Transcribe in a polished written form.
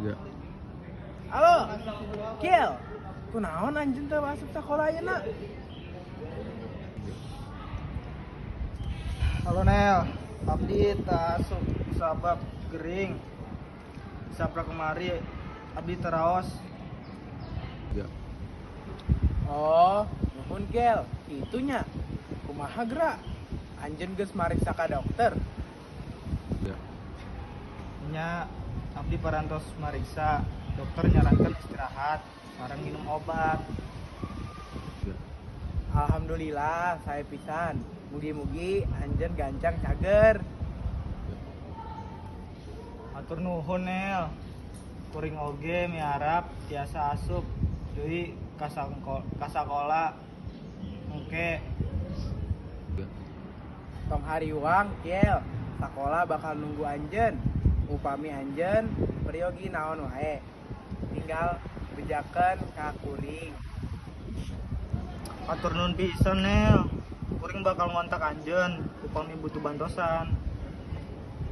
Ya. Halo, Kiel. Kunaon anjeun teu asup sakola ayeuna? Halo Nel, abdi teu asup sabab gering. Saprak kemari abdi teu raos. Ya. Oh, nuhun, Kiel. Kitu nya. Kumaha geura? Anjeun geus mariksa ka dokter? Ya. Nya, abdi parantos mariksa, dokter nyarankeun istirahat sareng minum obat. Ya. Alhamdulillah, sae pisan. Mugi-mugi anjeun gancang cager. Hatur nuhun, Nel. Kuring oge miharap tiasa asup deui ka sakola engke. Ya. Tong hariwang, Kiel. Sakola bakal nunggu anjeun. Upami anjeun peryogi naon wae, tinggal bejakeun ka kuring. Hatur nuhun pisan, Nel. Kuring bakal ngontak anjeun upami butuh bantosan.